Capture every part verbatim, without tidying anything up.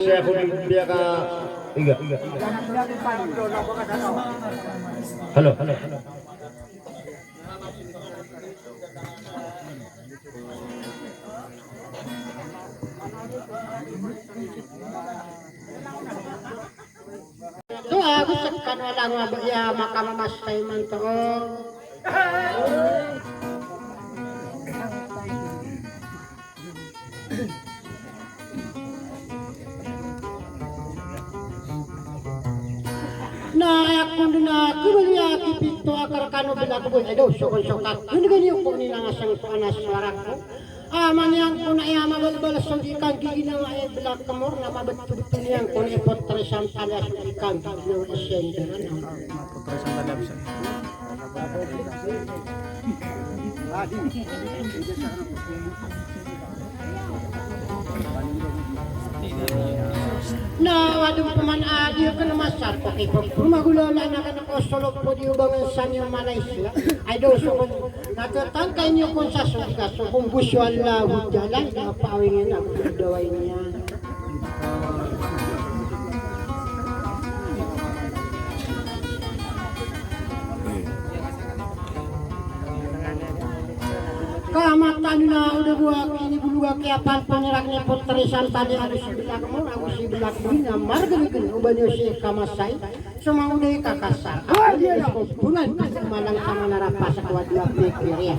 Saya ko di dia ka iga. Halo, halo. To ago seka na langon a ba iya makamamasa imanto. Na aya kon den a kebal iyan a kipito a karkano belak bo, ay daw sokon sokak. Ganda ganda iyo ko ninangasang ko ana sowara ko. A, maniyang ko na iya mabalbal so di kanggiginawai belak kemor na mabetbet niyang ko na ipotresan tali a so di kanggiginawai a senderan. Na wadon peman a di ken masar ko kipon pemagulala na ken ko solop ko di obangan saniyo Malaysia. Ay daw sokon. Na tetangkai niyo kon sa so di ka sokon bo so Allahu Jalla na paawingen a bedawai niyan. Ka mataan na o da bo a kinibolog a kiyapanto niyan rek ni potresan tali ago si belak mo, ago si belak mo, na margelegen o ba niyo si kamasai. So mangoday ka kasar. Ay, di na ko. Bulan ka sa malang ka manarapa sa kuwad na pikir iya.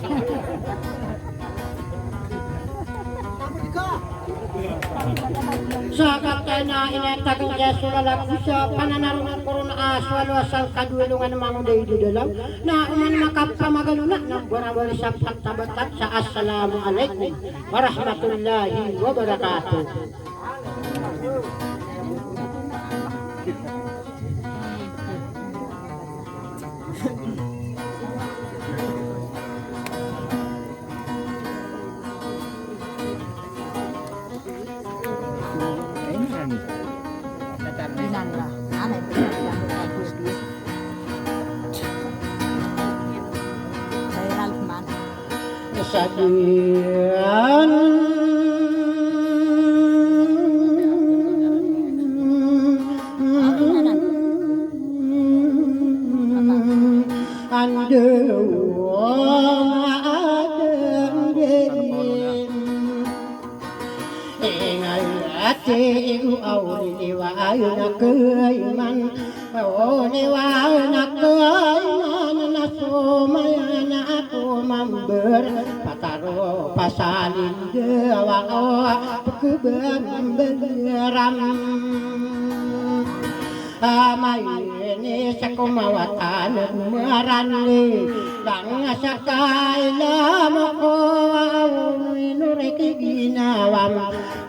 Sa katay na inatagan kaya so lalaki sa pananaron ko ron a so alo a sangkad o alongan mangoday di dalaw. Na oman makapamagalo na, na barawari sa patabatag sa assalamu alaikum warahmatullahi wabarakatuh. Sadian ande ande Ingay ati igu awli wa ayun a kaiman. Awli wa ayun a kaiman na sumayan ako mamber. Pataro pasalin dawa o pagkabambaram. Amay ini sa komawatan a gumaran ni, bang sa kailam ko aw ino rek i ginawam.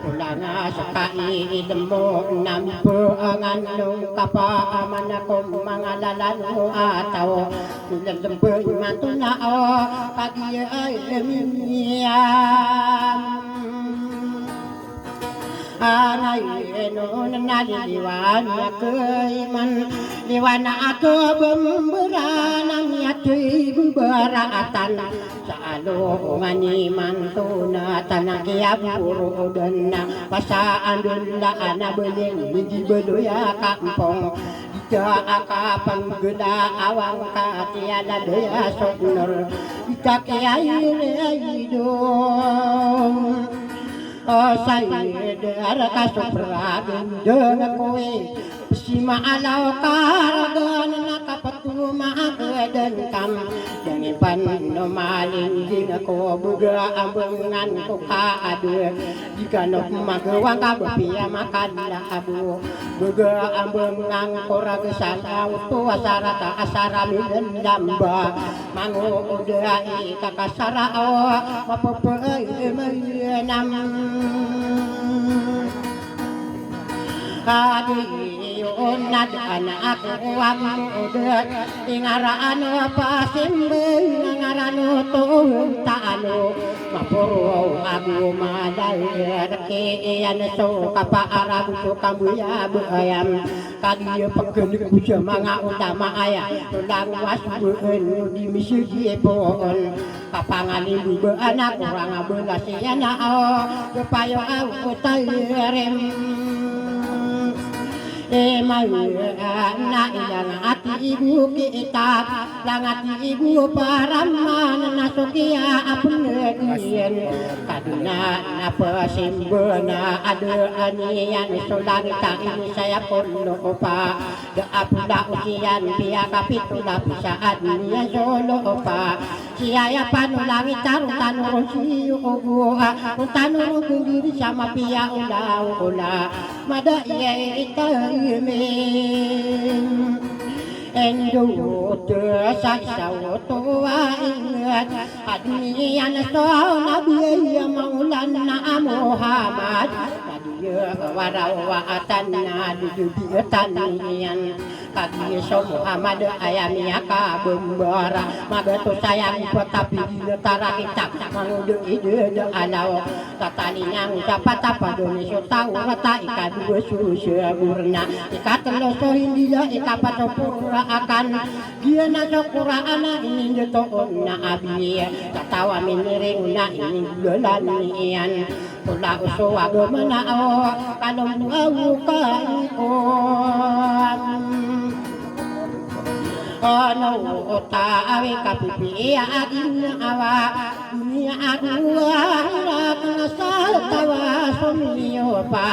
Kulang sa kailem mo nampo a ngandong ka pa aman ko mangalalan mo a taw. Ilelem bo imanto na o kagiya ay emiyam. Anay ino na liliwan a kaiman, liwan a kabemberan a miyatoy bebaraatan. Sa alongan imanto na tanang kiyaborodan na pasaandolaan a beleng, mindi beloy a kampong. Di ta a kapanggela awang ka tiyalabay a soknor. Di ta kiyailay do. O saydar ka sopragen deng kowe. Pesimaalaw ka ragan na kapatumagen dengkam. Deng ipan no malinding ko bega ambengan ko kaade. Di ka no magawang ka bepiya makala abo. Bega ambengan ko ragesan a oto asarata asara midendamba. Mangoda i kakasara o mapepeemenam. Adi onad anak wam oda ingaraan o pasimbay ingaraan o toon taano. Maporo ago madal reki iyan so kapaarag so kamboya bayam. Kagiya pagganeg ko sa manga ulama aya, so langowas been o di misegi poon. Kapangalimbo baan a korang a balas iyan a o, kapayo a o tayrim. Emawe na ilang a tig o kitab, ilang a tig o paraman na so kiyaapneg iyan. Kadnan a pesimbona a da a niyan so langit a inisaya ko lopa. Da a polaos iyan piyakapito lapis a adn iyan so lopa. Siyaya pano langit a ron tano ron siyogoa, ron tano ron gndiri sa mapiya olaola. Mada iya i ita imin. Endo oto sa isa oto a ingd. Adn iyan so Nabi a maolan na a Muhammad. Madiya warawa a tana dodobiyatan iyan. Kagiya so Muhammad aya miyakabmbara, magatos aya mipatapid i na tarakita, mangoda i dada a law. Tatalingangod sa patapad oni so Tawrat a ikadowa so Zabur na ikatlo so Injil a ikapat so Qur'an. Giyanan so Qur'an a inindotoon na Abi, sa taw a miniring on na inigolalan iyan. Tolaos o agama na o kalombo a wokay ko. Ano o taw i kapipiya a ginawa, niya a dowa a rakn sa taw a somiyopa,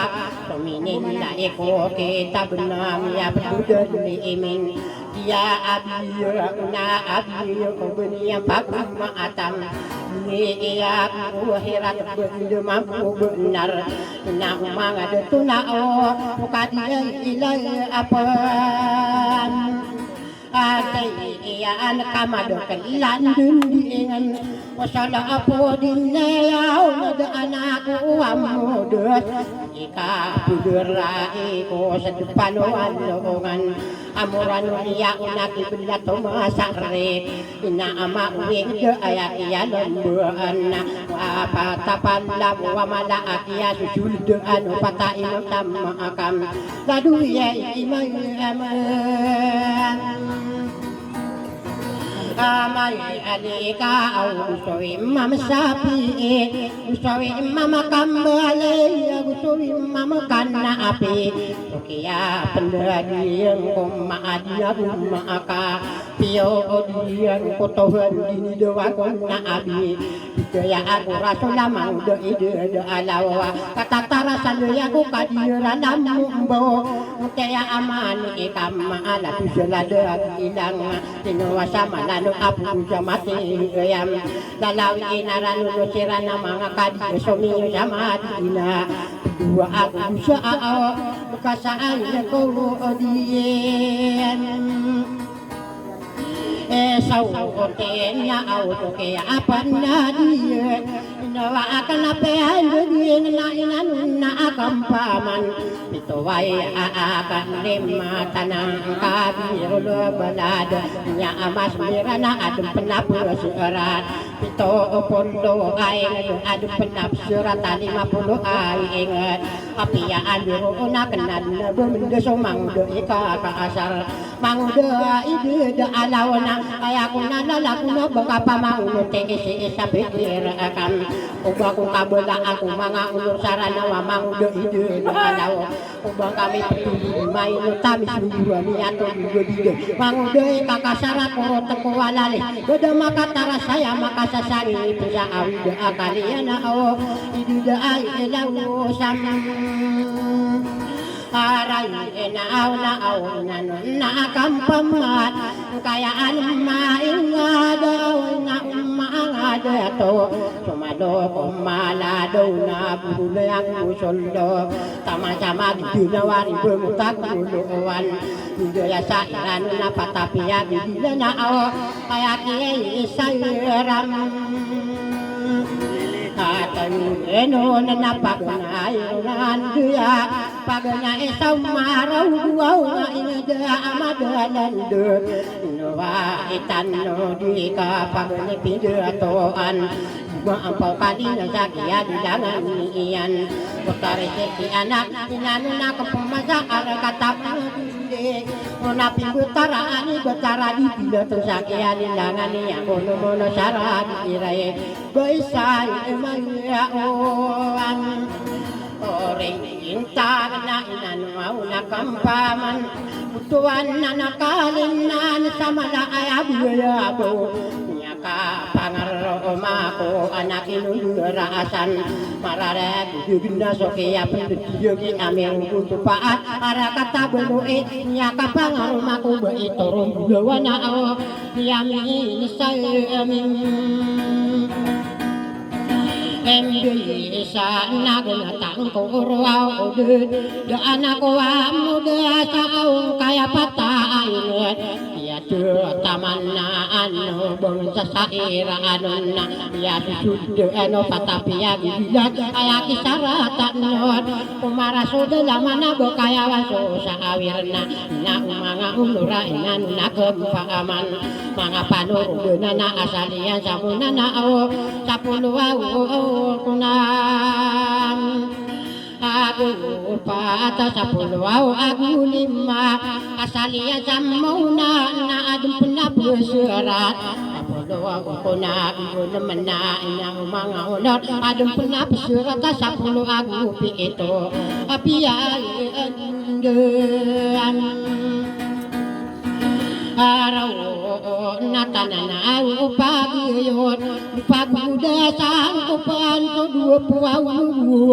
sominilay ko kitab na miyapdodan imin. Iya Abi, na Abi, o ba niyan pagomaatan. Ni iya ko hirat ba ndo mambo bnar. Na o manga da tona o, o kadiya ilay apan. Atay iya an kamadaklan dn di ingn. O sala apo di niya o na da anak o amodos. Ika pdrai ko sa dpano a longan. Amoran o niya o na kiblat o masarik. Ina ama o ingd aya kiyalmbaan. Wa patapallam wa mala a kiyasosoldaan o patain o tama akam. Lado iya i iman. Amay alika aw gosawi Imam Shafi'i, gosawi Imam Kambali, gosawi Imam Kanafi. So kiyapndad iyan ko maadi a gomaka, piyo o di iyan ko Tohan di nidawa ko na Abi. Pitaya ako Rasul a mangoda i dada a law. Katatarasan iyan ko kadiyaran a mombo. Otaya a mani i kamaala to sa lada a ilang. Tinowa sa malano a poro sa mati iyan. Lalawi i na rano no siran a manga kadi so miyo sa Madina. Dowa ako sa a o. Kasaay na ko o diyan. E saw o tenya aw to kiyapndad iyan. Inawa akn a piyandad iyan na inanon na akn paman. Pito way a akn lima tanang kabirul balad. Nya a mas mira na adn pn a psrat. Pito polo a ingd adn pn a psrat a lima polo a ingd. Apiya a liro o na kna dn a ba mnda so mangoda i kakaasar. Mangoda i dada a law na, aya ko na lala ko na ba ka pamangonot i isa-isa pikir akn. O ba ko kabala ako manga onor sa Ranaw a mangoda i dada a law. O ba kami ptoli i mainot a misombo a miyatol i dada. Mangoda i kakasar a korot ko walali. Ba da makatarasay a makasasangit sa awid a kaliyan a o. I dada a ilaw sam. Aray ina aw na aw inanon na akn paman. Kaya an maingad aw ina umangad to. Somalo ko mala daw na bulayan ko soldo. Tama-tama di na wari bemutag uluwan. Di da ya sa iran na patapiya di na aw. Kaya kiyay isa iram. Atay ino na napagna iran diya. Pagna isa maraw duwaw nga ina da amadalan de. Ino wa itan no di ka pagni pidatoan. Maampaw kali na sa kiyalilangan iyan. Pagkarisik di anak, inano na kapamasa, arakatap na dili. Muna pimbutaraan, ibatara di pilato sa kiyalilangan iyan. Kono mono sara di iray. Baisay imayawan. O Ring intag na inan waw na kampaman, butuan na nakalinan sa mala a yabo-yabo. Miyakapangaroma ko anak inondoraasan, mararag degna so kiyapendeg i aming butupaat, ara katabelo i miyakapangaroma ko ba itoron bulawan a aw. Iyamin sa iyamin. Embi isa na gana tangko oro aw ode. Da anak o amo da sa aw kaya pata a inget. Iya te taman na ano bang sa saira anon na. Iya susud da ano pata piyagibilat. Aya kisarata non. Umara so da laman a ba kaya waso sa awir na. Na o manga onora inan na kempaaman. Manga panoro dena na asal iyan sa mona na aw sapolo aw kona ago pat a sapolo aw ago lima. Asal iyan sa mona na aden pen a peserat. Sapolo aw kona ago nem na ina o manga onor aden pen a peserat a sapolo ago pito. Apiya iyan den. Araw na tanan aw pagiyon, pagoda sangkopan so dowa polo aw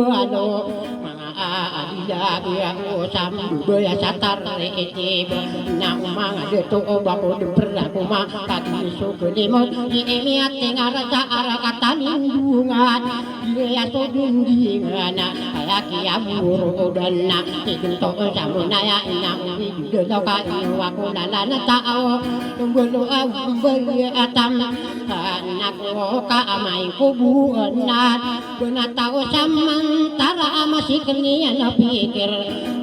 walo. Manga aadila biya o sambubaya sa taritiba. Na o manga dato o bako den peragoma, pati so kelimot, i imiyating ara sa ara katalindongan. Iya so dundingan a aya kiyaborodan na igentoon sa monaya ina o idodalaw ka ino ako lalan a taaw. Mbolo aw mbali atam anak o ka amay ko bonan. Bona taw samantara a masiken iyan a pikir.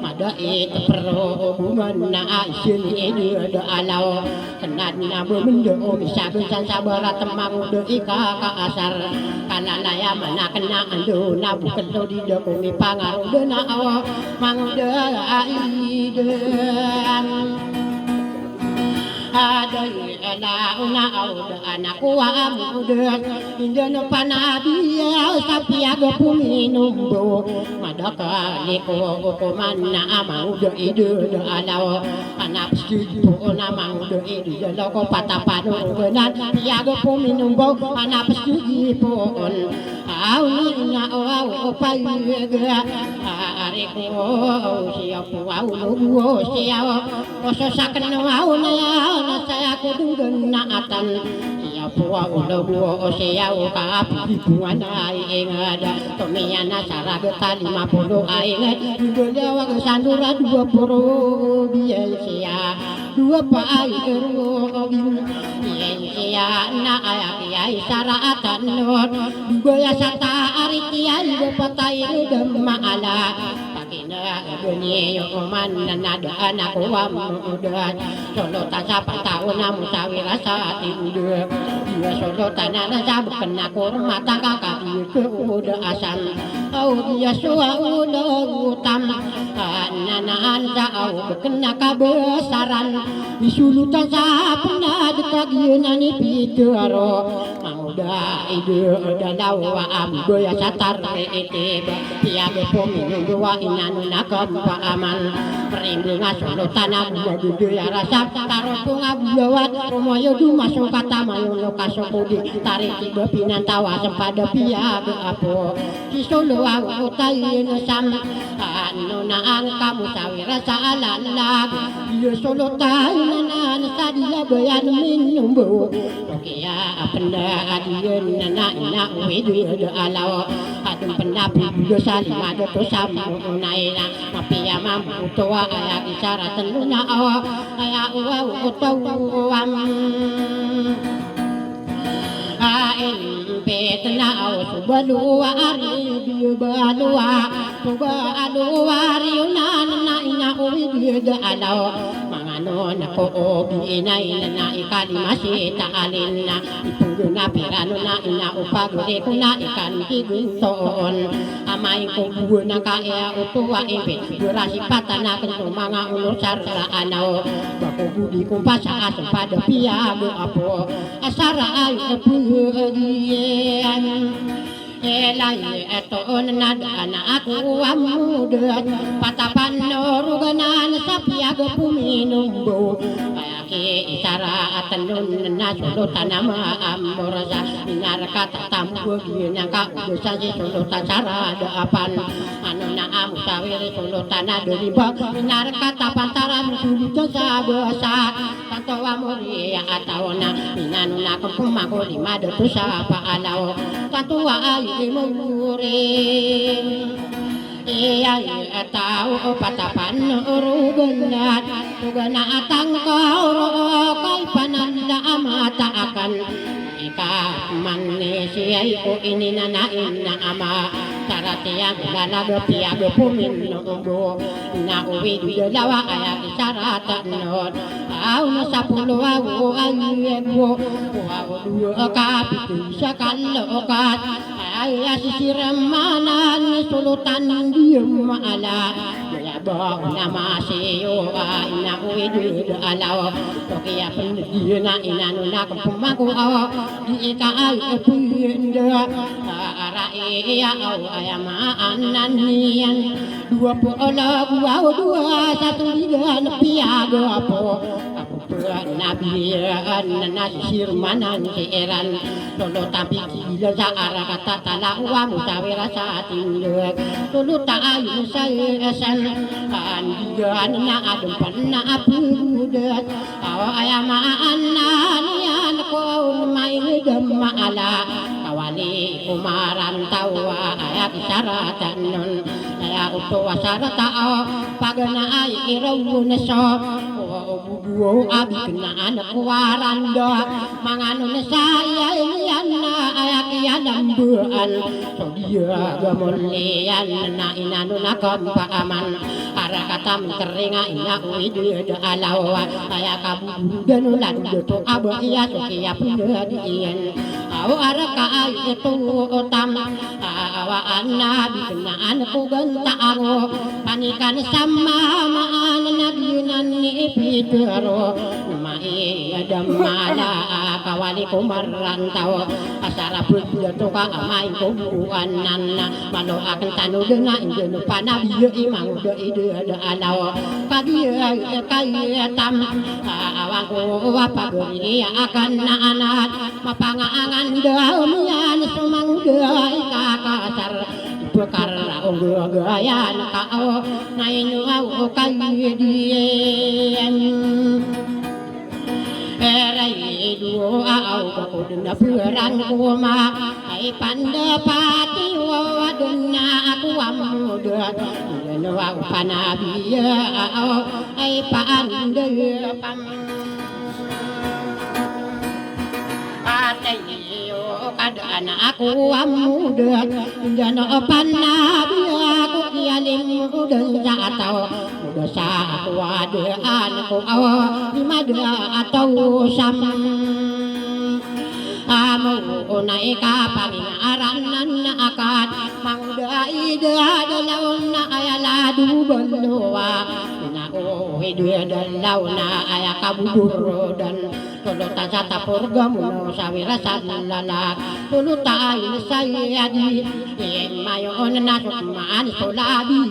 Mada i tepero o boman na a isini idodalaw. Kena den a ba menda o misagen san sa barat mangoda i kakaasar. Kalalaya mana kena ando na boken to di da ko mipangaroda na aw mangoda a idan. Aday ala o na aw da anak o a mangoda. Inda no panabiya sa piyaga pominombo. Madakali ko okoman na a mangoda idodalaw. Ana psigi poon a mangoda idodalaw ko patapan o oganan. Piyaga pominombo ana psigi poon. Aw na ina o aw o payaga. Ari ko siyaw po aw lobo siyaw. O so saken o aw na ya na saya ko denggen na atan. Iya po aw lobo o siyaw ka apo di po ana ingada. Tomiyan a saragat a lima polo a inged. Denggen a wagas a ndora dowa polo biyan siya. Dowa pa ay ero obin. Biyan siya na aya kiya isara atan non. Dowa ya sa ta ari kiya ido patay ido maala. Kina gani oman na da anak o amoda. Solotan sa pataw na mosawira sa tindeg. Iya solotan na sa beken a kormata ka kabi ko oda asan. Aw iya so aw oda otam. Ananaan sa aw beken a kabesaran. Isolotan sa penad kagiyanan i pitero. Mangoda idodalaw a ambaya sa taritiba. Piyaga pominombo a inan o na kempaaman. Perimbing a solotan a gumagedey a rasa. Taropong a bolawat. Romoyo domasong ka tamayon o kasokodi. Taritiba pinantawa sempada piyaga apo. Sisolo a otay na sam. Ano na angka mosawira sa alalag. Iya solotan na na sa di labayan minombo. Kiya a penda a diyan na na ina o idodalaw. Aden penda pido sa lima dato sa mo na ina. Mapiya mambo oto a aya isara telo na aw. Aya o aw oto am. A impit na aw so balowa ari di balowa. So balowa ari o na na ina o idodalaw. Manga no na ko o bi inay na na ikalima si taalin na. Ipenggen a piran o na ina o pagari ko na ikan di gintoon. Amay ko buwan a kaya oto a imbit. Dora si patan a kento manga onor sa raan aw. Bako godi ko pasa a sempada piyaga apo. Asara ay a pengadiyan. Ilay ito on na daan ako a moda, patapan o roganan sa piyagpominombo. Aya kiisaraat on na solotan a maamor sa inarkat a tamog a giyangka o dosa si solotan sa radapan. Ano na a mosawir i solotan a dariba, inarkat a pantaran solotan sa basa. Tanto a moriya a taw na, inano na kempoman ko di madato sa paalaw. Tanto a ay i mori. Iyay a taw o patapan o roganan, roganan a tangka o roo kay pananda a mataakan. Ika man ni siyay ko inina na ina ama, sarat iyan lalag piyagpominombo. Na owid o dalawa aya kisaratan on. Aw na sapolo ago ay ego, ago dowa a kapito sa kalokat. Ay a sisirmanan i solotan di maala. Aya ba o na masiyo a ina owid o dalawa. Okiya penegina inano na kempoman ko awa. Di ika ay epinda. Ara iya aw aya maanan iyan. Dowa polo ago dowa sa toligan piyagapo. Apo penabiyaan na sisirmanan si iran. Solotan pikilan sa ara katatala a mosawir sa tindeg. Solotan ay sa isan. Andigan na adempan na apegodas. Aw aya maanan iyan ko mailid a maala. Kawali ko marantaw a aya kisaratan on. Aya oto a sarata a paganay irawon so. O bobo a bikenaan ko waranda. Manganon sa aya iniyan na aya kiyalambean. So Iya gamon iyan na inano na kempaaman. Ara kata menteringa ina owid o dalawa. Aya kabuborodan o lado dato a ba iya so kiyapenad iyan. Aw ara ka ay ito otam. Awaan na bikenaan ko ganta ago. Panikan sa mamaan na giyanan ni Petero. Maiya da mala a kawali ko marantaw. Asar a pegila to ka amay ko buanan. Malo aken tano dena inggen o panabiya i mangoda i dada alaw. Kagiya kaiya tam. Awan ko a pagari aken na anak. Mapangaangan da miyan so mangoda i kakasar. Pekar o gagayan ka o na ino aw o kaidiyan. Eray doa aw bakod na perang koma ay pandapati wawaden na ako amoda. Ino aw panabiya aw ay paandapam. Atay iyo kadaan ako amoda. Inda no panabiya ako kiyalim odan sa ataw. Oda sa ako adaan ko aw di mada ataw sam. Amo ona i kapangingaranan na akat mangoda i dada law na aya lado balowa. Na o i dada law na aya kaboborodan. Solotan sa taporgam o sawira sa lalak. Solotan sa iyadi. Imayoon na sokmaan so labi.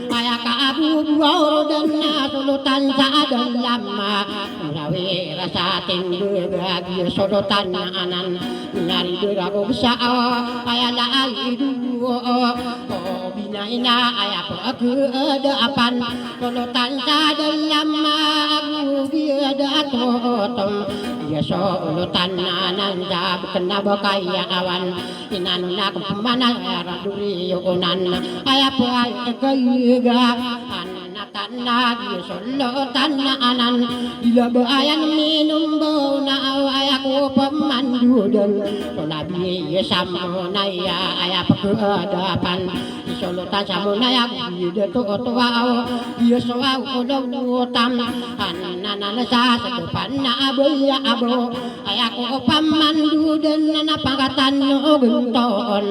Aya ka abu buaw dan na solotan sa adalama. Sawira sa tindeg agi solotan na anan. Nyari dera ko besa awa. Aya la ay idu o. O binaina aya pagkadaapan. Solotan sa dalam agu biyada atotom. Iya solotan anan sa beken a bakaya awan. Inano na kempeman aya raduriyonan. Aya pay kaiga anatan agi solotan anan. Ila ba ayan minombo na aw aya ko pemandudan. Solabi iya samo na iya aya pekadapan. Isolotan sa monaya gida to oto aw. Iya so aw ko lawtan. Anana na sa sedepan na abaya abo. Aya ko pamandudan na napangkatan no gintoon.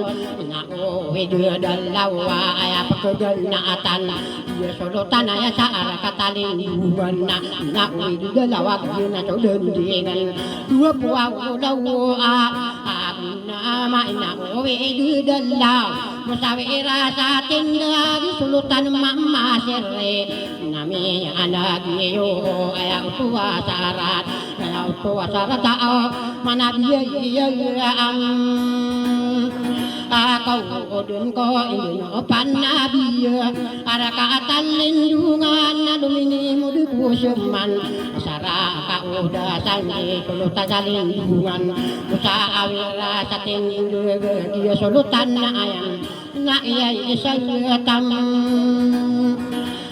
Na o wida dalawa aya pekeganaatan. Iya solotan aya sa ara katalinggungan na. Na o wida dalawa gina so dendingan. Dowa po aw ko lawa. Na ama ina o wi di dalaw, mo sawi ira sa tinda di solotan mama siri. Na mi anak iyo aya oto a sarat, aya oto a sarat a o manabi iya am. Akaw o dn ko indin o panabi iya. Ara ka a talindongan na dominimod ko seman. Sara ka o da sanggi solotan sa lindongan. Osa awira sa tindg iya solotan na ayan. Na iya i isa iya tam.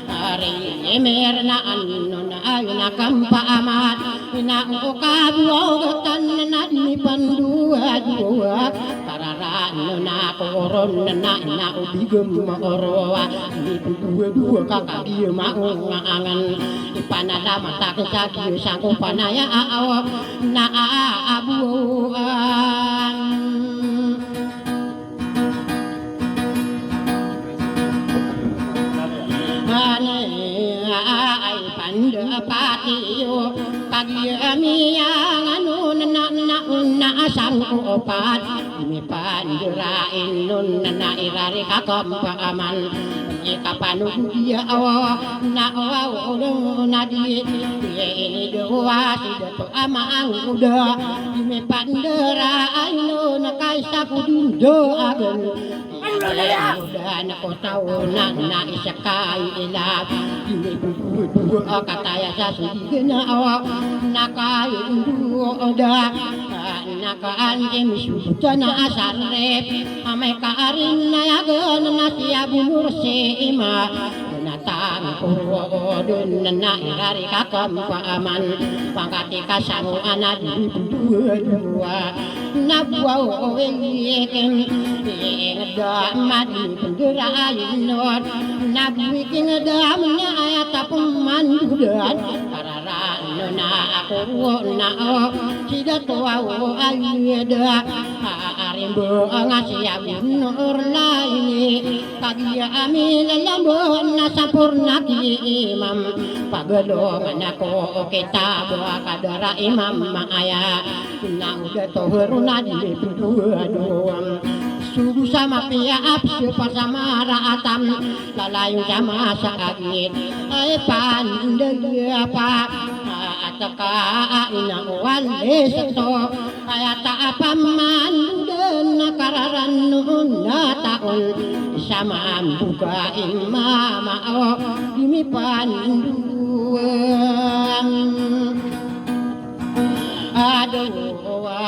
Ari imir na anon ayon a kampaamat. Ina o kabowa o gatan na di mipandowa-dowa. Kararaan na koron na ina o bigem orowa. Di dowa-dowa ka kagiya maonga angan. Ipanalamat aken sa giya sangkopan aya a awa na aabowaan. Ani ay pandapat iyo kagiya miyangan on na, na, na sangkopan. Mipandera inon na irari kakampaaman. Ikapanogod iya awa na awa na di. Iya ini dowa sida to ama ang uda. Mipandera inon na kaisa ko dindo agen. Alhamdulillah. Uda na ko taw na, na isa ka ilab. Ini bubu, bubu, o kataya sa sudi na awa. Na kayo uda. Na kaanti misubutan a asarip. Amay ka arin na yagan na siya bunur si ima. Natang ko dn na irari kakampaaman. Pangkati ka sango ana di dowa-dowa. Na bowa o wikin. Ingda madi pendera inon. Na bowa wikin da mena aya ta pemandodan. Kararaan na ako na o sida to aw ayda. Arimbo nga siya bunur laini. Kagiya ami lalambo na sampurna ki imam. Pagalongan ako o kitab a kadara imam maaya. Na uda to haro na di dowa-dowa. Sugu sa mapiya apsi pa sa maraatam. Lalayon sa masa agit. Ay pandaya pa. Ataka ina walis to. Aya ta a pamandodan na kararaan on na taon. Isa mambuka i mama o di mipandowan. Adowa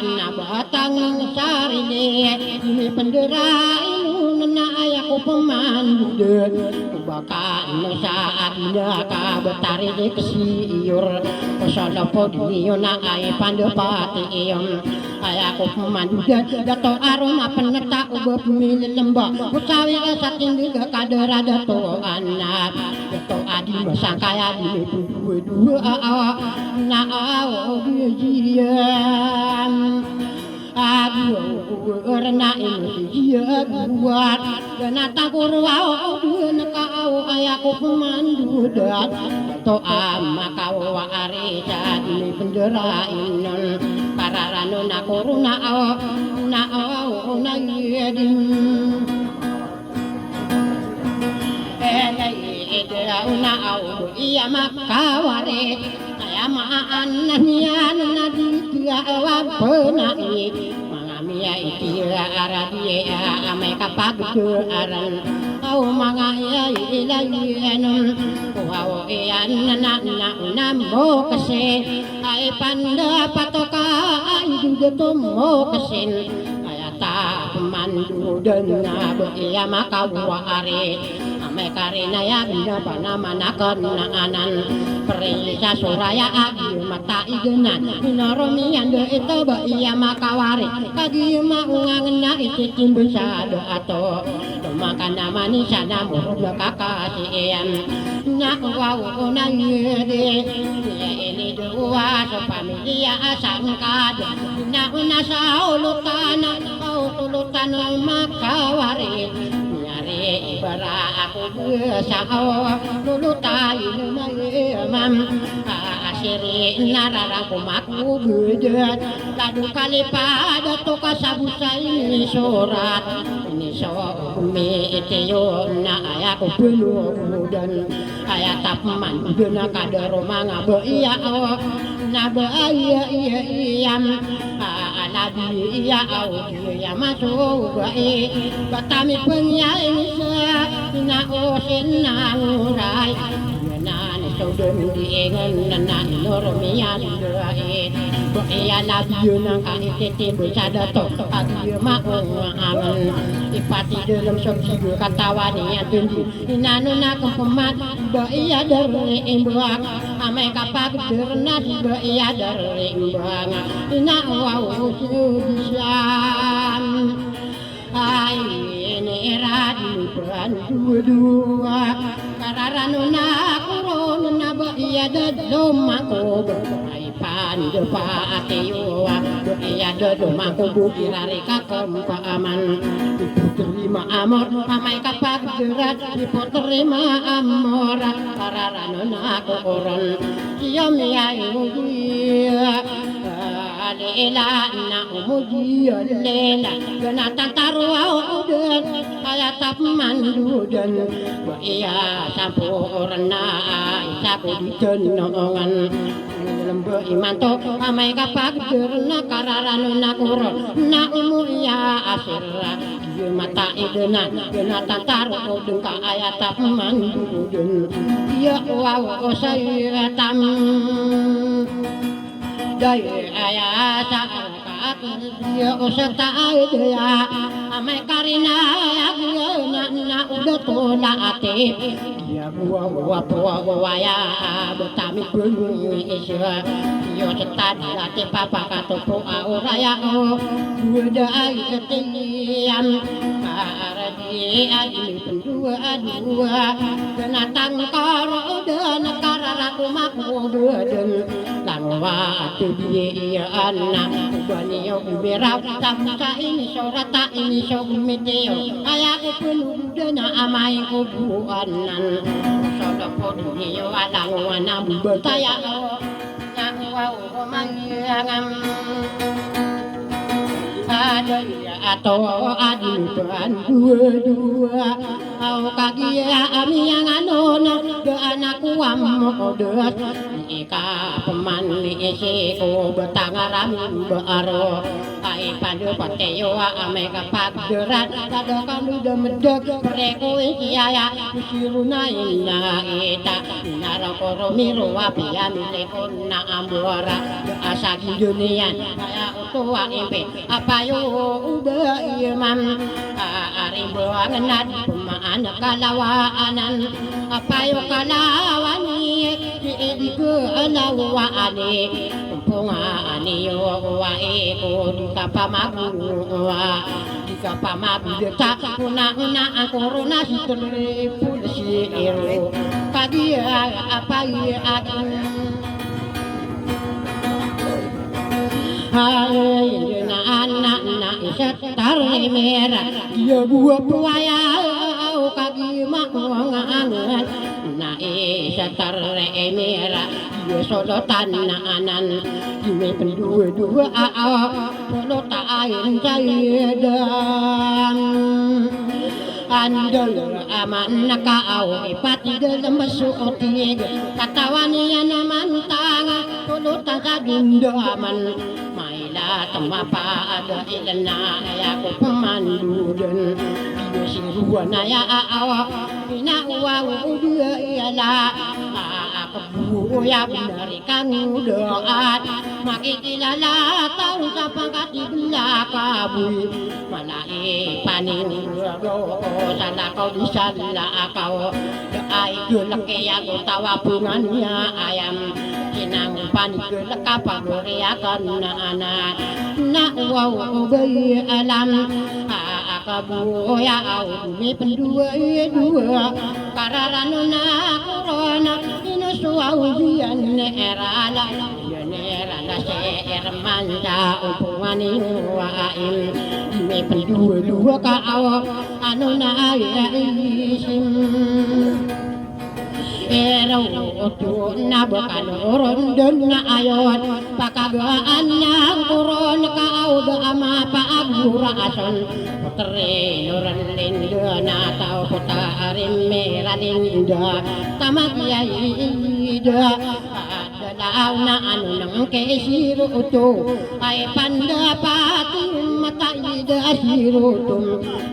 na batang sarili. Di mipendera inon na aya ko pamandodan. Baka no sa agina ka batari di kesiyor. Osolopo di niyo na ay pandapati iyon. Aya ko pamandodan dato aro na peneta o ba pemilemba. Osawi ka sa tindeg a kadara dato ana. Dato adi masangkaya di dowa-dowa. Na aw di jiyan. Ago, erna ino si jiya ago wat. Dana tagor wa o dun ka aw aya ko pemandudan. To ama ka wa ari sa di pendera inon. Kararano na korona aw, na aw na yedin. Elay ida una aw iya makawari. Aya maan na niyan na di tiya awa penai. Manga miya itiya aradiya amay kapagdaaran. Aw manga iya ilayan. Waw iyan na na una mo kasi. Ay pandapat ka ay dudato mo kasin. Aya ta pemandudan na ba iya makawari. Amay karinayag na ba na manakan na anan. Perisa suraya agi mata idanan. Inoromiyan da ito ba iya makawari. Kagi maungang na iti timbesa da ato. Tumakan na manisa na murug na kakasiyan. Na waw na yedi. Iya ini dua so pamilya asangkad. Na una sa ulutan. Aw tulutan makawari. Miyari ibara ako sa aw lulutan. Imam. Aas Siri na rarangkom ako bdn, lado kalipad oto ka sa bo sa inisorat. Inisorat mi itiyo na aya ko pnogdn, aya tapman dn ka da ro manga baya o, na baya iya iyam. A, a, labi iya aw, iya masogai, bata mi pngiyain sa, ina o sinangoray. Ina ni so dn di ingn na ina o romiyan dai. Ba iya labi na ka ititib sa dato, a di maong angn. Ipati dn so di katawan iyan dn di. Inano na kempmat, ba iya dari imbang. Amay kapagdar na di ba iya dari imbang. Ina waw sudisam. Ay, ini irad ipan dua-dua. Kararano na koron na ba iya dadlo mako ba. Ay, Pandapatiyo, iya dado mako bo irari ka kempaaman. Ipoterima amor, amay kapagdarat, ipoterima amor, kararano na koron. Iya miyayogi, alila na omogi, alila, ganatan taro aoden, aya tapman doden. Ba iya samporna, isa ko di tenongan. Lembo imanto, amay kapagdar na kararano na koron, na omo iya asir. Iya mata idena, dena tantaro dengka aya tapman doden. Iya waw o saya tam. Dai aya sa ka akin iya o sa ta ay daya. Amay karina aya na, na oda tola ati. Iya buwa, buwa, buwa, buwa, ya, bata mi pengis. Iyo setad lati papakatopo a oraya o. Buwa da ay etiyam. Aradi ay mi penduwa duwa. Denatang karo den karara ko mako den. Langowa ati di iya ana. Ubani yo umiraw. Tabusa ini sorata ini so gumitiyo. Aya ko penduwa Dena amay ko buwanan. Sodopod niyo alang wana bubantaya o. Nyawa o mangiyangam. Adaya ato adi pan duwa-duwa. Aw kagiya amiyangano na da anak wam odas. Ika peman ni isi ko batang aram baaro. Ay pando patayo a amay kapagderan, kada kando da medeg, preko ikiyaya, usiro na ina ita, ina rokoro miro a piya milekon na ambora, da asagi doniyan, kaya oto a impi, apayo o ba iman, a arimbo a ngenad, pemaan kalawaanan, apayo kalawani, di, di ko alawaani. Pongani yo wai ko di kapamago, di kapamago deta, una-una ang korona si tele polisi iro. Kagiya apai akin. Hai, na, na, na, isa tar mera. Iya buwa buwaya, kagiya maangan. Na isa tar mera. Iyo solotan na anan, iyo penduwa-duwa a, a, solotan ayan sa idan. Andal aman na ka aw, ipati da lembeso otig, katawan iyan aman tanga, solotan sa dindaman. Maila temapaad ilan na aya ko pemandoden. Iyo siruan aya a, a, ina waw o diya iyala. A, a, Buya benar i kangodoan, makikilala taw sa pangkat i belaka boy. Mala i paningodo sa lakaw di sa lakaw. Da ay gelek iya go taw a penganiya ayam. Sinang panigelek a pagoriyakan na anan. Na waw o bay alam. A, a, Kabuya aw di mi penduwa iya duwa. Kararano na korona, ino so aw iyan erala. Iyan erala si ermanda, ompongan iyo aim. Di mi penduwa-duwa ka aw, ano na aya isim. Iro oto na ba kano ron dn na ayon pakagaan na angkoron ka aw da a mapaagora a son. Putri no ran linda na taw puta a rimera linda. Tamag iyay ida. Dalaw na ano nang kaisiro oto. Ay panda pati mata ida siro oto.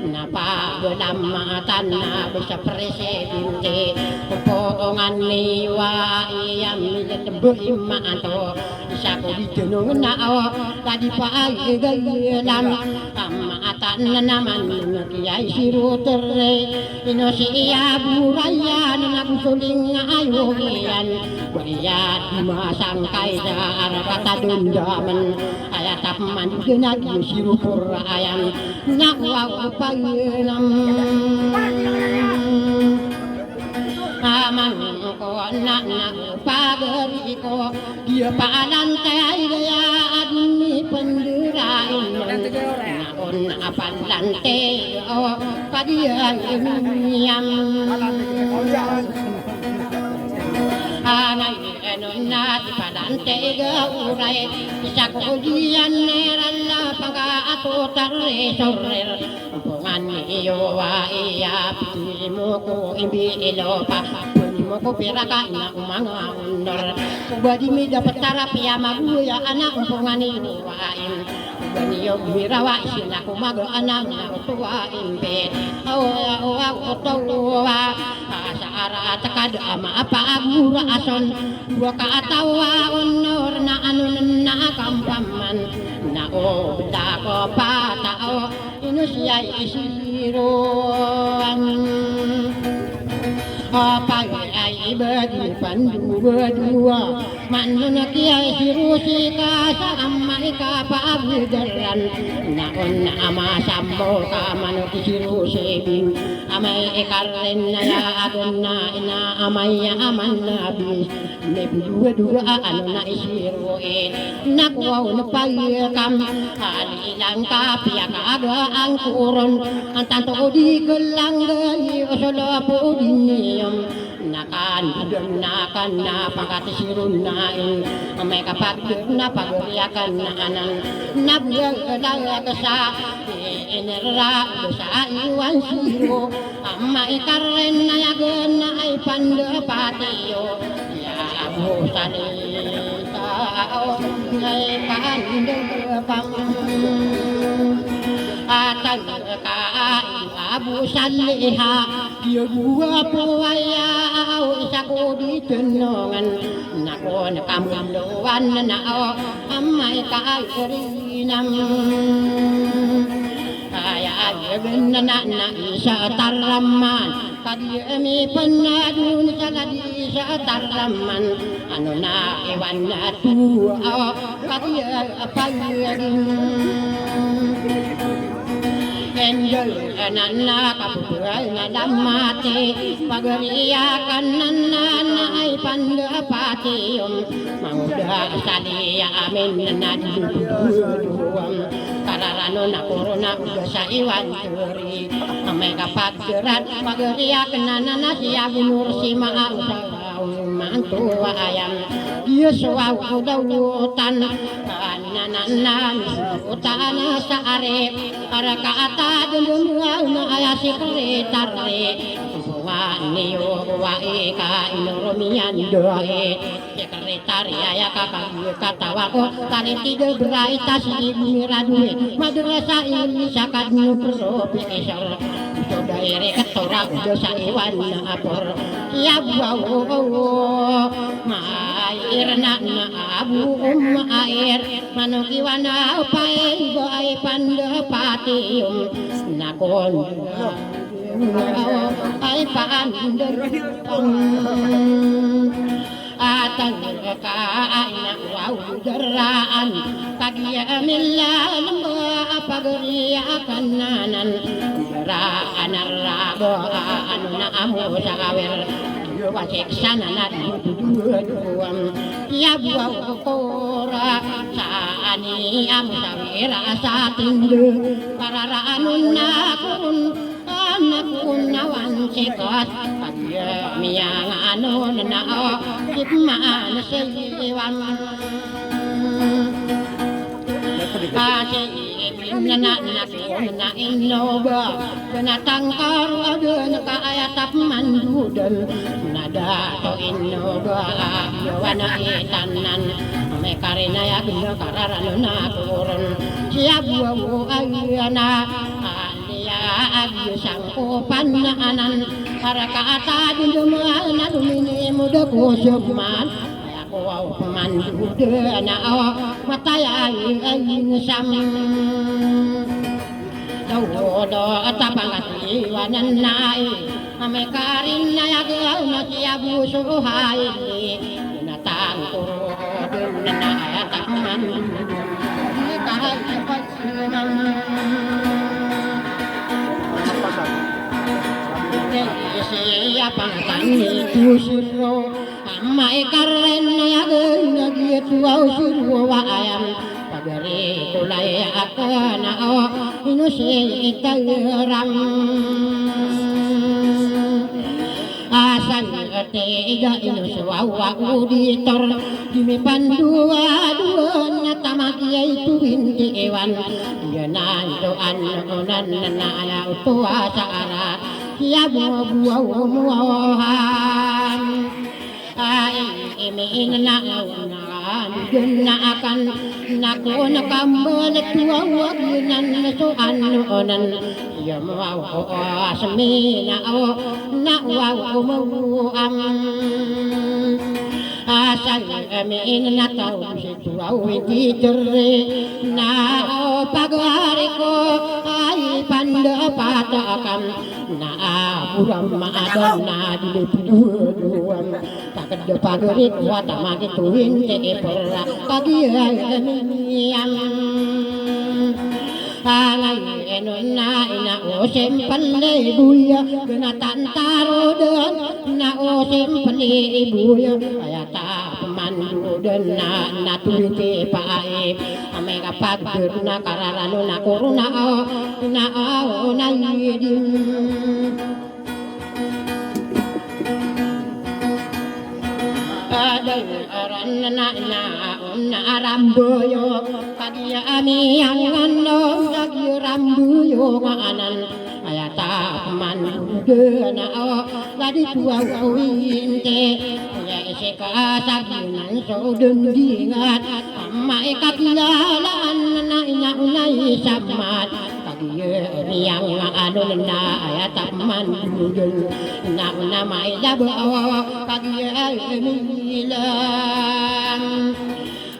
Na pabala matan na ba sa presidente. Poongan iyo a iyam iyan ba imanto. Isa ko di tanong na o, tadi pa ay gayalam. Pamaatan na naman na kiyay siro teri. Ino si iya burayan na gusoling nga ayo iyan. Bariya di masangkay da araka tadondaman. Aya tapman da na di siro pura ayan. Na waw payanam. Aman ko na na pagari ko. Di a palantay gaya adn i pandirain. Na on a palantay o padiyan iyam. Anay enon na di palantay ga uray. Isa ko diyan neran na pagka ato tari sorer. Ampungan iyo a iyap, di mo ko imbi ilopa, di mo ko piraka ina o manga ondor. Oba di mi dapat tarapiya magoya ana, ampungan iyo a im. Oba niyo mirawa sina ko maga ana, na oto a imbi. Awa, awa, oto a. Asa ara atakad ama apa agura ason. Dua ka atawa ondor na ano na kampaman. Na o benda ko patao. Ino siya i siro. Apa ay iba di panduwa-duwa. Mano na kiya i siro si ka sa ama i ka pa abu daran. Na on na ama sambo ka mano ki siro si bin. Ama i karen na ya agon na ina ama i ya aman na bis. Mebduwa-duwa a ano na i siro i. Na kowa o na payakam. Kali ilang kapiya ka aga angkoron. Antanto o di kelang gali o solo po di niyom. Na kan, na kan na pangkat i siro na i. Amay kapag na pagriyakan na anan. Na biyag na kasa. Inera sa iwan siro. Ama i karen na yagen na ay pandapati yo. Ya Abu Salita o ay pandapam. Atan ka Abu Saliha. Iyo dua po aya o isa ko di tenongan. Na ko na kamundowan na o ama i ka ay rinam. Kaya aya ganana na isa taraman. Kadi ami panadun sa kadi isa taraman. Ano na iwan na tuwa o kadi apayagin. Enjol na na kaputuray na damati. Pagariyakan na na na ay pandapati. Mangoda sa di amin na di dududuwam. Kararano na korona uda sa iwan turi. Amay kapagderat pagariyak na na na siya bunur si maaw sa mantuwa ayam. Iyo suwaw ko dawutan. Na na na utan sa ari. Para ka ata dundun na aya sekretary. Suwa niyo wa ika inoromiyan doi. Sekretary aya ka katawa ko, talintid a beraita si ibu miraduwi. Madrasa ini sakad niyo profesor. So dairi ketora uda sa iwan na apor. Ya bawo, mair na na abu umair. Mano kiwana pai ba ay pandapati. Na kon ay pandapati. Atan ka ay na waw daraan. Kagiya mila lamba a pagariyakan anan. Daraan a raga a ano na amo sa awir. Wasiksan na dududuwam. Iya buwaw kora sa ani amo sa wira sa tindi. Kararaan on na kon. Anak Kunawan sikat, kagiya miyanganon na o, sipmaan sa iwan. Kasi ipinananakon na inoba, na tangkar aden ka aya tapman duden, na dato inoba, yawan a itanan, may karinayag na kararanon a koron, siya buwaw a iyana, Iya agiyo sangkopan anan, para ka atadin dama na luminimod ako sa man. Aya ko aw pman duden a o, mataya ay insam. Daw do atapangat iwanan na ay, amay karin na yaga na siya buso hay. Natang ko dun na aya takman. Di ka hay Siya pangkani to siro, amay karen na yagen na giya to aw siro wa ayam. Pagari ko lay aken a o, ino si itaram. Asal ati iga ino so wawa auditor, di mipanduwa-duwa na tamagi ay tubin di iwan. Iya nanto ano onan na ala oto asa ara, iya buwa-buwa omohan. Ay, imi ina na Amigan na akan na ko na kambal tuwa wag nan na so ano onan. Iya mawaw ko asmi na o na waw ko mawam. Asal ami ina na taw si tuwa witi teri na o pagari ko ay pandapat akam na apuram adan na dili piduwa-duwam. Taked pagari ko a tamagi to inti ipor kagiya miyam. Angay ino na ina o simpel i buya, na tantaro den na o simpel i buya. Aya tapeman den na, na to inti paip. Amay kapagder na kararano na korona o, na o, na idin. Aday aran na, na, na aramboyo, kagiya ami angano, kagiya ramboyo nga anan, aya tapeman den a o, ladi tuwa ko inti, aya isi ka saginan so den dingat, amay kakilalaan na ina onay samat. Kagiya miyang ano na aya tapeman dudun na ona mailab o kagiya milang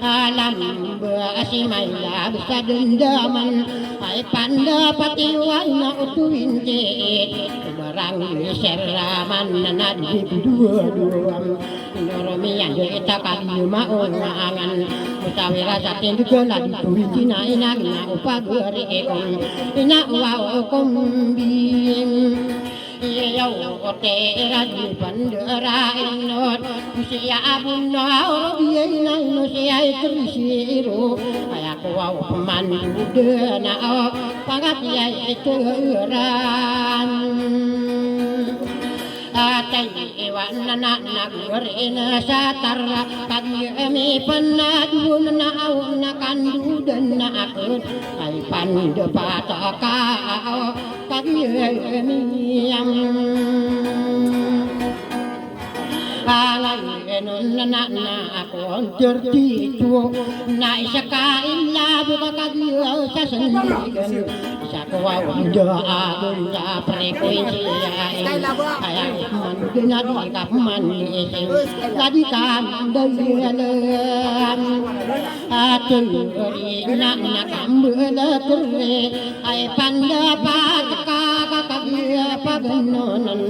alam ba asi mailab sa dendaman ay pandapat iwan na oto inti barang di seraman na nadi duwa-duwam. Inoromiyan di ita kami maongangan. Musawira sa tindeg a ladi to inti na inag na o pagari ikon. Ina wa okom bim. Iya o ote ira di pandara inot. Siya abun na oro biya ina ino siya itrisi iro. Aya ko wa okom mandu dena o. Pangati ay ito iran. Atay iwan na na nagori na sa tara, kagiya mi panadun na aw na kandudan na akun, ay pandapat ka aw, kagiya mi am. Alay enun na na akun thirty-two, na isa ka illa buka kagiya sa sendigan. Sa kowa wanda a benda frekuensi ay, ay, ay, man, na di ka man ising, na di ka man dayalan. Ato ri na, na kambala kere, ay, pandapat ka, ka, kagiya paganonan,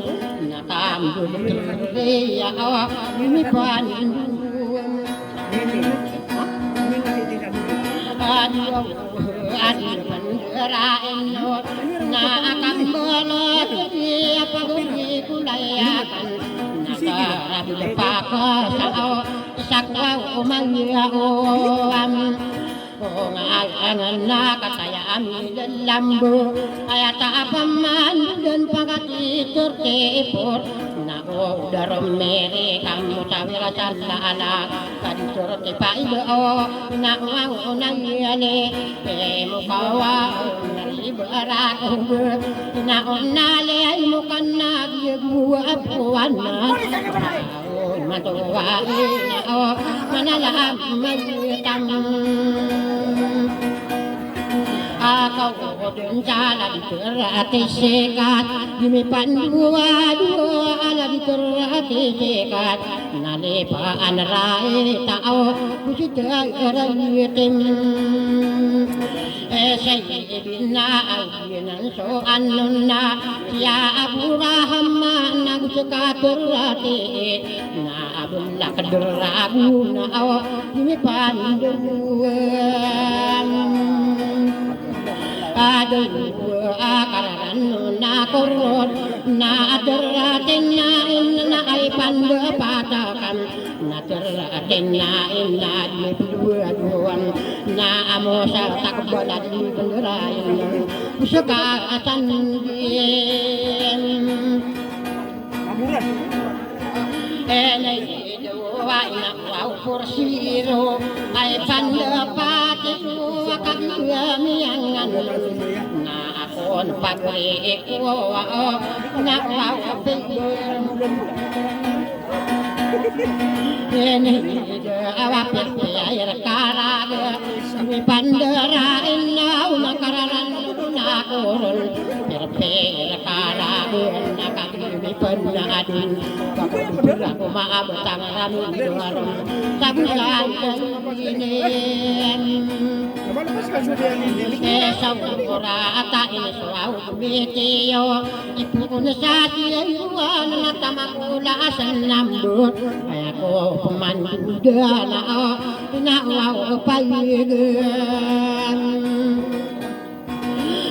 na kambala kere, ya, awa, ini pandu. Aduh, aduh, aduh, rain, na akambala, kaya pagari kulay akan, na karabul pakasao, sakwa umaya, o, am. Ko nga a nga na kataya a milalamba, aya ta a pamandodan pagati thirty-four. Na o da ron miri kamo sa wira sa lala, ka di thirty-five o, na o ang o na yali, e mo kawa o na riba rakoba, na o na li ay mo ka na biyag mo a puwan na. Matowa ina o manala a matam. Akaw o dun sa ladi thirty-six, di mipandowa-dowa a ladi thirty-six, na lipaan rai tao, di sita rai tim. E, Sayyidina Ali nan so anon na, siya Abu Rahman na go seka thirty-eight, na abelak derago na o, di mipandowa. Adowa a kararan na korod, na thirty-nine na ay pandapat akam. Na thirty-nine na di mipandowa-dowa, na amo sa takbal a di mipandowa-dowa, seka sandin. Ene dowa ina wa o four zero, ay pandapat iyo a kami a miyangan. Na kon pagri iko wa o, na wa o pagri. Ini ida awa pirpi ay rkaraga, mipandara ina o na kararan o na korol. Pirpi rkaraga na kami mipanadin. Kapag pira ko maabot ang rami doron. Sabulan ini. E, sa ora ata ini so aw mitiyo. Ipoon sa tiyo na tamakula a sanambot. Aya ko pman dana o, ina wa o payigan.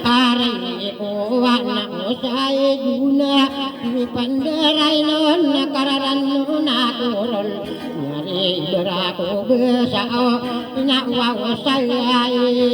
Ari ko wa na o sa iguna, di pandaray non na kararan non a korol. Nyari dara ko besa o, ina wa o sa igi.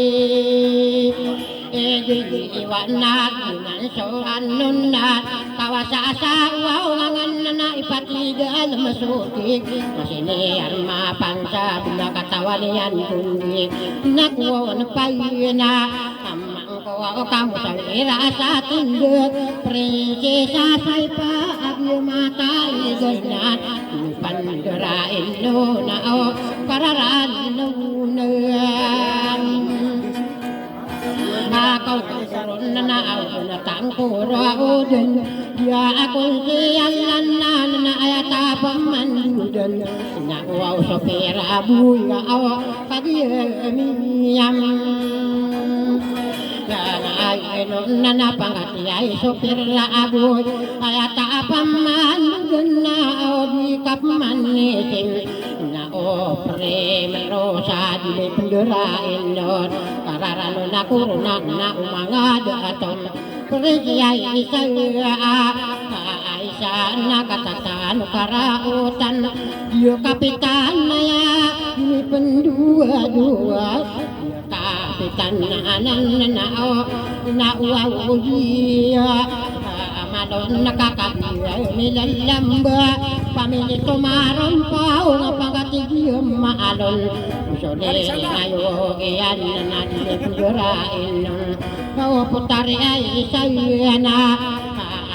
Iwa na ginan so anon na, kawasa sa wa o ngangan na ipatigal masotik. Masini arma pansa bila katawan iyan kundi. Na ko na payina. Amang ko wa o kamo sa ira sa tindeg. Prinsesa sa ipa agyo matay ganan. Pandara ino na o kararan no na. Akaw ko koron na aw na tangkoro a oden. Diya akon si Allan na na aya ta pamandodan. Na aw so pira a boy ka aw kagiya miyam. Na ay no na na pangati ay so pira a boy. Aya ta pamandodan na aw di kapmanisim. Na o primero sa di pendera indon. Kararano na korona na o manga daton. Pergi ay isa a, a, isa na katatan karautan. Iyo kapitan na ya, di pendowa-dowa. Kapitan na anan na o, na wa o iya. Malon na kakabiya milalamba. Pamili to marompaw na pagati giya maalon. Soli na yo giyan na di pendera indon. Kaw putari ay isa iya na.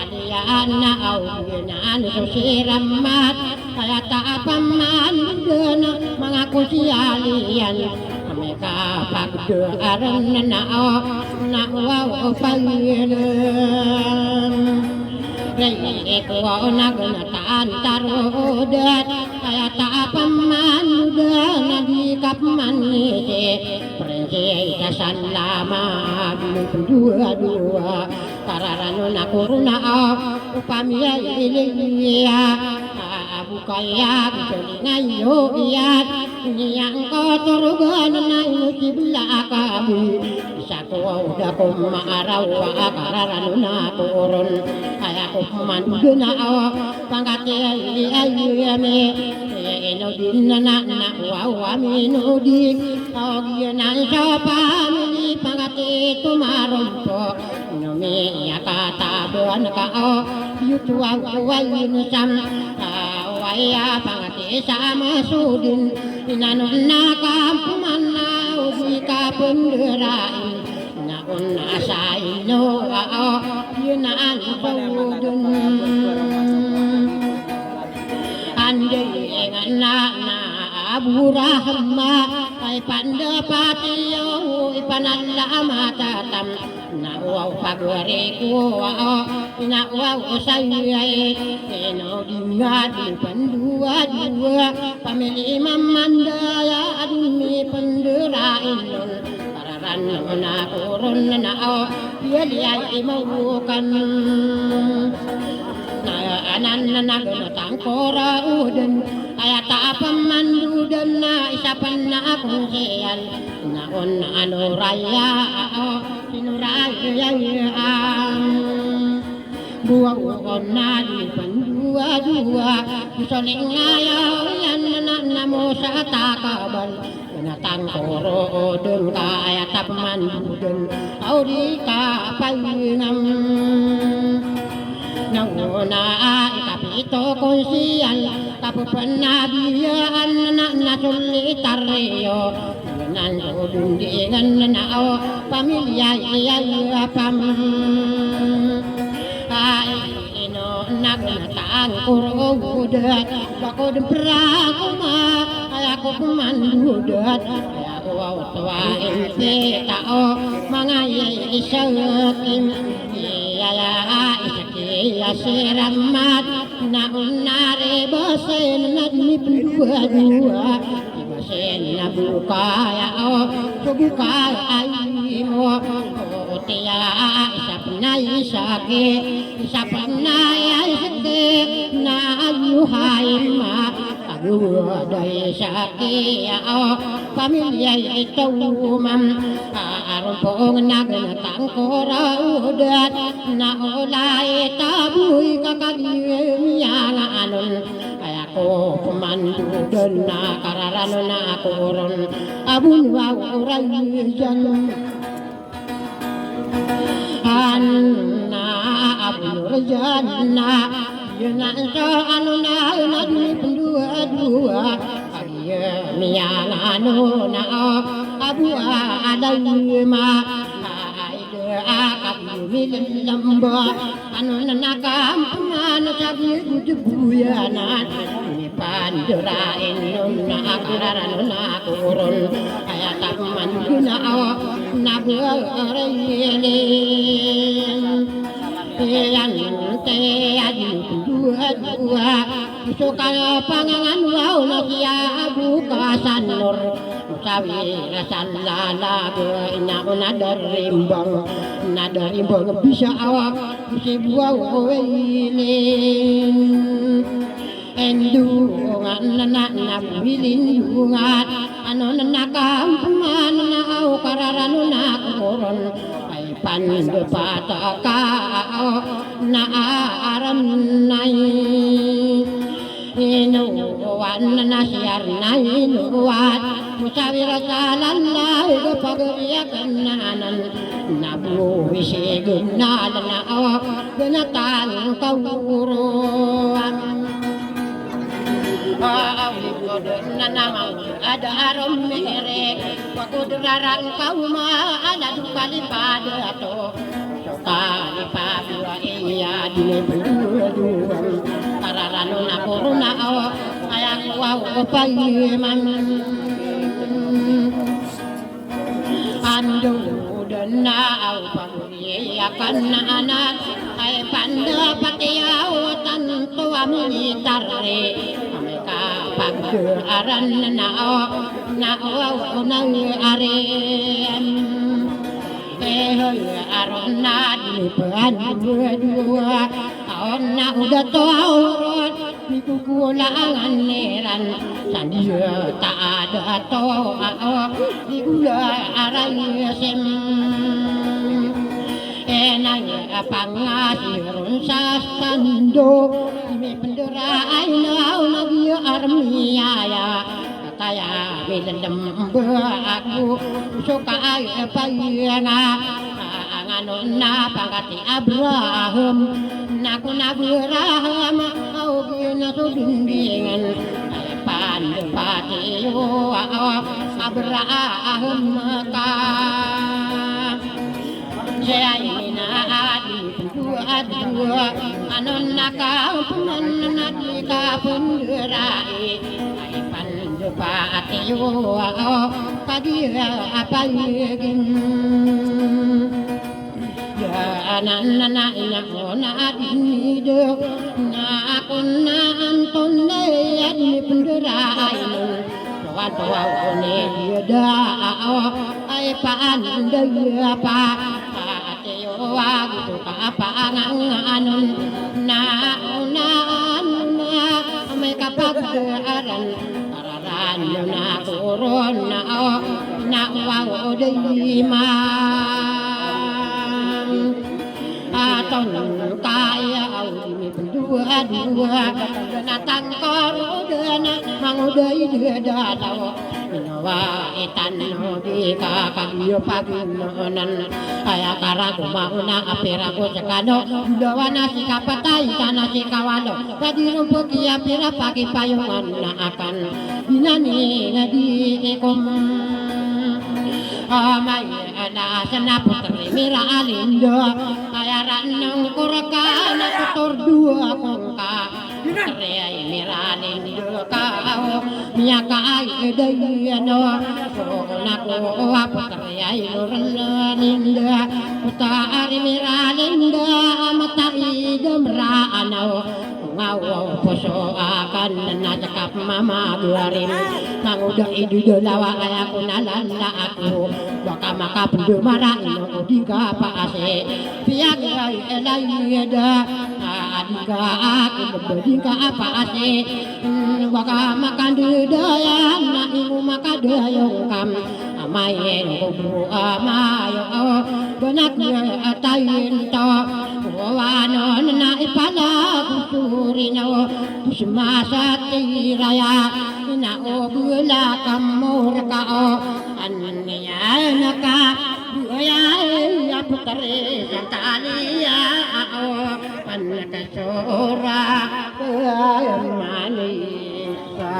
Aliyaan na aw giyan na so siramat. Kaya ta a pamandodan manga ko si Aliyan. Ami kapagdaaran na o, na wa o pagilan. Ray ko wa o na gana taan tarodat. Kaya ta a pamandodan na di kapmaniti. Prinsesa salama di pendowa-dowa. Kararano na korona o, opama iya iliya. Kaya ko sa lingay o iyat, niyangkoto rogan na ino kibla a kaboy. Isa ko da ko maaraw a kararano na koron. Aya ko pman dona o pangkati ay ay ami. Ino din na na na waw ami no di. Aw giyanan sa pamili pangkati tomarompo. Ino miyakataban ka o yutuwa wayin sam. Aw aya pangkati sa masodin. Inano na kampman na o di kapndarain. Na on na sa ino a o yinaan pawdon. Anday ngana na Abu Rahma ay pandapati yo ipanala matatam. Na waw pagari ko a o na waw o sayay. Ino di nga di panduwa-duwa pamili mamandaya a di mi pandarain on. Kararano na koron na o yali ay imawokan. Na anan na nagnatang koraodan aya ta a pman dodan na isa pn na akon siyal. Na on ano raya a o sinoraya a Buwa o na di panduwa-duwa. Soling aya o yan na na mo sa takabal. Na tangkoro o dn ka aya ta pman dn. Aw di ka paynam. Na ona a ikapito kon siyal. Kapphanabiyan na na solitar iyo. Nan so dn di ngan na o pamilya iya iya pam. Ay ino nag na tangkoro o dn. Bako dn prak o ma aya ko pman dn dn. Aya o aw twa in pita o manga iya isa kim. Iya iya isa ki iya siramat. Na on na ri basen na di mi panduwa-duwa. Di basen na bokaya o so bokaya ay mo. O tiya isa pn na isa ki isa pn na isa ki na ayo hay ma. Ago da isa ki a o pamilya ito mam. Aron pong nag na tangkoro o dn na o lay taboy ka kagiyem iya nga anon. Aya ko pman dn na kararano na koron a bono a oray iyan. Anna a bono iyan na iyan na so ano na na di panduwa-duwa. Agiyem iya nga ano na o abu a alay ma. Ay da a kagiyem ilay lamba. Ano na na kampman sa giyem deboyanan. Ipandarain on na kararano na koron. Aya ta pman dn a o na baraylin. Iyan te a di panduwa-duwa. So ka pangangan waw na kiya abu ka sanor. Sawi rasa lalaga ina ko na darimbang, na darimbang bisa awak si buaw ko waylin. Endungan na na na wilin dungan, ano na na kampuman na aw kararano na koron. Ay pandapata ka aw na aram nay. Inuwan na siyar na inuwan. Musawir sa lalaw ko pagriyakan na anan. Na buwi si gunal na o binatang kawuruan. Aw, na namang ada arom mirik. Wakudraran kauma ala dukali pada ato. Kali pabua iya dini berdua-dua. Kararano na korona o, ayang waw o payiman. Ando dana aw paguri akan na anak, ay pandapat iya o tanto a militar ri. Kami kapagdaaran na o, na o, na ari. Ehey, aron na di paan dua-dua, aon na o dato a oron, Mikokolangan iran sa di ta a dato, a, o, di gola a raisim. Enay a pangasi ron sa sando, mipendera ay na o magi armiyaya. Kataya milendem ba ako so kaay a payanga. Angano na pangati Abraham, na ko na Abraham, awgin na so dindingan, ay pandapati yo, a, Abraham ka. Siyay na adi pndoadwa, anon na ka pman na di ka pnderai, ay pandapati yo, a, ka di a payagin. Ya anan na ina ko na adin ido, na ako na antonaa i adin i pnderai non. Towa-towa o ni da a o, ay paan da ya pa, ati o ago to ka apa anganganon. Na o na ano na, amay kapagdaaran. Rano na ko ron na o, na o ago da iman. Aton kaya aw di mi pndoadwa, na tangkor o da na mangoda i da dalaw. Minawa itan o di ka kagiya pagnonan. Aya karago maona a pira ko skano, dolawa na si kapatay, tana si kawalo. Padi ron pkiya pira pakipayongan na akan. Binani nga di ikom. Amay na sana putri mira alinda. Aya ran nong korka na kotor dowa kongka. Putri ay mira alinda ka o. Miyakaay da iyan o. So na ko a putri ay norla ninda. Puta ari mira alinda. Amata i da mra anaw. Ngaw poso akan na jakap mama duarim. Mangoda i di dalawa aya ko na landa ako. Baka makapndo mara ino ko di ka paase. Piyag ay elay da. Adi ka ako di ka paase. Baka makandidaya na imo makadayong kam. Amay ko bo amay o. Banak ya atayin to. Wanon na ipala ko turinaw. Kusma sa tiraya, ina o bula ka morka o, an niya na ka, buaya ya putri sa taliya o, an ka sora, buaya manisa.